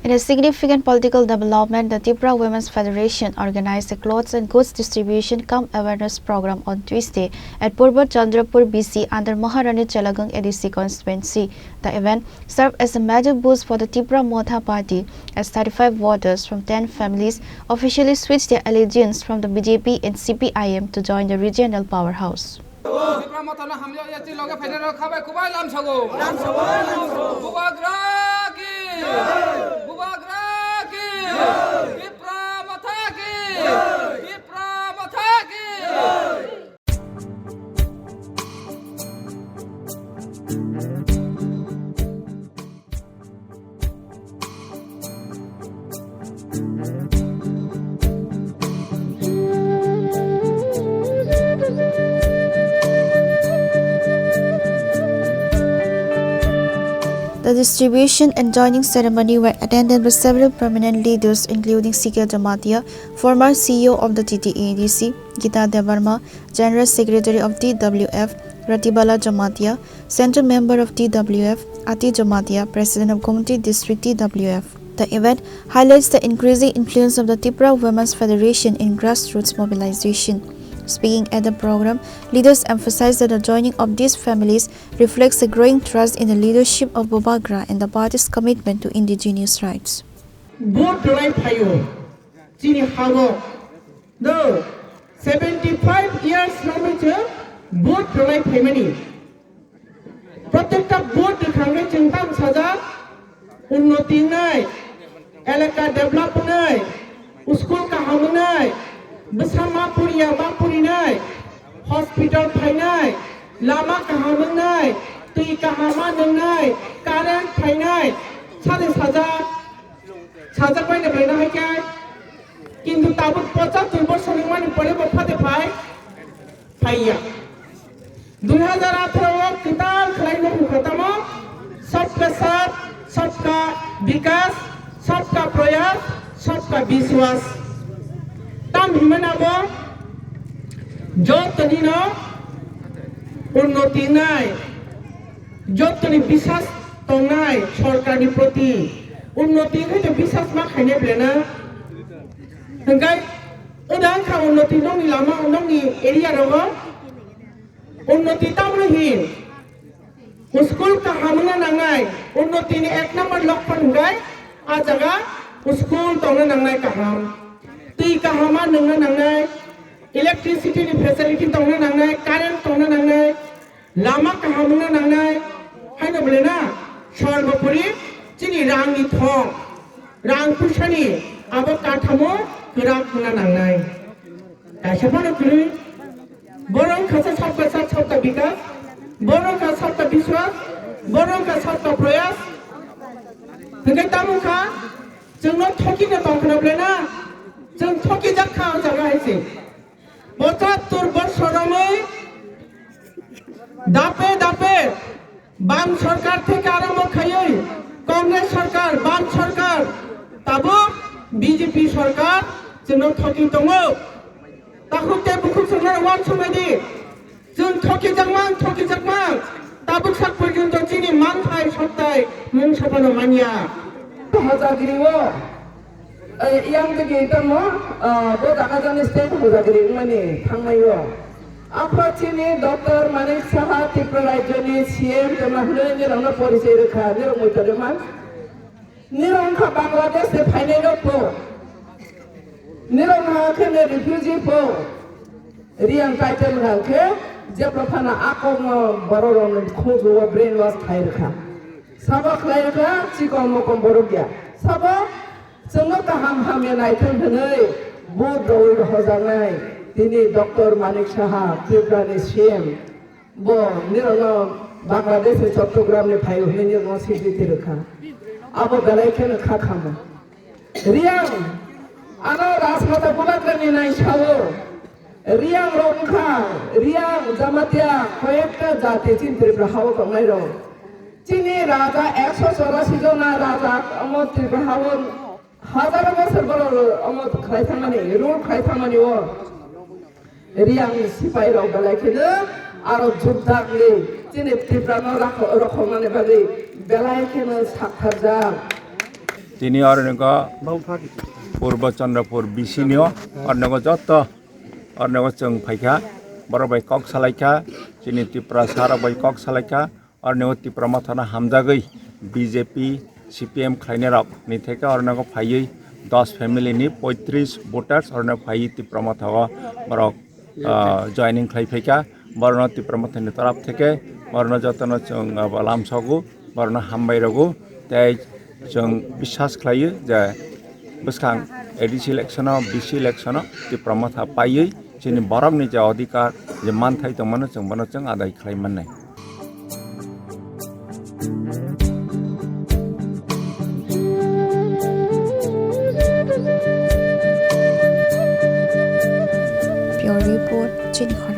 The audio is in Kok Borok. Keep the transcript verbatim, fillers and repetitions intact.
In a significant political development, the Tipra Women's Federation organized a clothes and goods distribution cum awareness program on Tuesday at Purba Chandrapur B C under Maharani Chalagang A D C constituency. The event served as a major boost for the Tipra Motha Party, as thirty-five voters from ten families officially switched their allegiance from the B J P and C P I M to join the regional powerhouse. Tipra Motha no hamya ya chi loge phainai rok khabai kubai lamsago. Bubagra ki! Bubagra ki! Tipra Motha ki! Tipra Motha ki! The distribution and joining ceremony were attended by several prominent leaders, including C K Jamatia, former C E O of the T T A D C, Gita Debbarma, General Secretary of T W F, Ratibala Jamatia, Central Member of T W F, Ati Jamatia, President of Gomti District T W F. The event highlights the increasing influence of the Tipra Women's Federation in grassroots mobilization. Speaking at the program, leaders emphasized that the joining of these families reflects a growing trust in the leadership of Bubagra and the party's commitment to indigenous rights. Vote rwlai phaio chini hao. No, seventy five years romwi chwng vote rwlai phaimani. Protekta vote rwkhangwi chwng tamo sajak, unnoti wngnai, elaka develop wngnai, school kaham wngnai, bwsa ma poriya ma porinai, hospital phainai, lama kaham wngnai, twi kaham ma nwngnai, current phainai, sade sajak. Sajak bai na belai no hai khe, kintu tabuk pochattor bosor wngmani pore bo phate phai phaiya. Dui hajar atharo o kwtal khlai no hukha tamo, sabka saath, sabka vikas, sabka prayas, sabka biswas. Tam hinmani abo jotoni no unnoti wngnai. Jotoni biswas tongnai sorkarni proti, unnoti wngkhe to biswas ma khainai belai na. Hwnkhe uda wngkha unnoti nokni lama, nokni area rogo unnoti tamoni hin. School kaham wngna nangnai, unnotini ek number lokphan hwnkhe a jaga school tongna nangnai kaham, twi kaham ma nungna nangnai, electricity ni facility tongna nangnai, current tongna nangnai. Lama kaham wngna nangnai, haino bole na, sorbopori chini rangni thong, rang puisani abo kathamo kwrak wngna nangnai. Kaisa phano kwrwi, borok wngkha sa sabka saath sabka vikas, borok wngkha sabka biswas, borok wngkha sabka prayas. Hwnkhe tamo wngkha, chwngno thokina tongkhna bole na, chwng thokijak kha o jaga hai se. Pochattor bosor romwi dape dape bam sorkar theke arombo khaiwi Congress sorkar, bam sorkar, tabuk B J P sorkar chwngno thoki tongo. Takhuk tei bukhuk chwngno uansukmani chwng thokijakma, thokijakma. Tabuk sak porjonto chini manthai sottai mungsa phano manya. Hojagiri o, eh, yang digi tamo, eh, bo jaga jani state hojagiri wngmani thangmai o. Aphra chini Doctor Manik Saha Tripura Rajyoni C M tongma hwnwi nirokno porichai rwkha, nirok muitor rwma. Nirok wngkha Bangladesh ni phainai rok po. Nirok wngkha khe refugee po. Reang title wngkha khe jepra phano a kokno borok rokni khunju o brainwash khai rwkha. Sabo khlai rwkha chikon mokon borok ya. Sabo chwngno kaham hamya naithok hwnwi vote rwi hojaknai tini Doctor Manik Saha, Tripura ni C M. Bo nirokno Bangladesh ni Chattogram ni phai hwnwi nirokno sijiti rwkha. Abo belai kheno kha khamo. Reang, ano Rajmata Bubagra ni nai sao. Reang rok wngkha, Reang, Jamatia, koyekta jati chini Tripura hao tongnai rok. Chini raja ekso chorasi jona raja omo Tripura hao hajaro bosor borok omo khlai thangmani, rule khlai thangmani o. Reang ni sipai rok belai kheno aro jukdakni chini Tripura no rakho-, rokhoknani bagwi belai kheno saktharjak. Tini oro nokho Purbo Chandrapur B C ni o, oro nokho joto oro nokho chwng phaikha, borok bai kok salaikha, chini Tripura sarok bai kok salaikha, oro nokho Tipra Mothano hamjagwi B J P, C P M khlainai rok ni theke oro nokho phaiwi dos family ni poitris voters oro nokho phaiwi Tipra Motha o borok ah, joining khlai phaikha, borokno Tipra Mothani torop theke, borokno jotono chwng, ah, lamsogo, borokno hambai rogo, tei chwng biswas khlaio je bwskang A D C election o, B C election o Tipra Motha paiwi chini borokni je adhikar, je manthai tongmano chwng bono chwng adai khlai mannai. Bureau Report, Chini Khon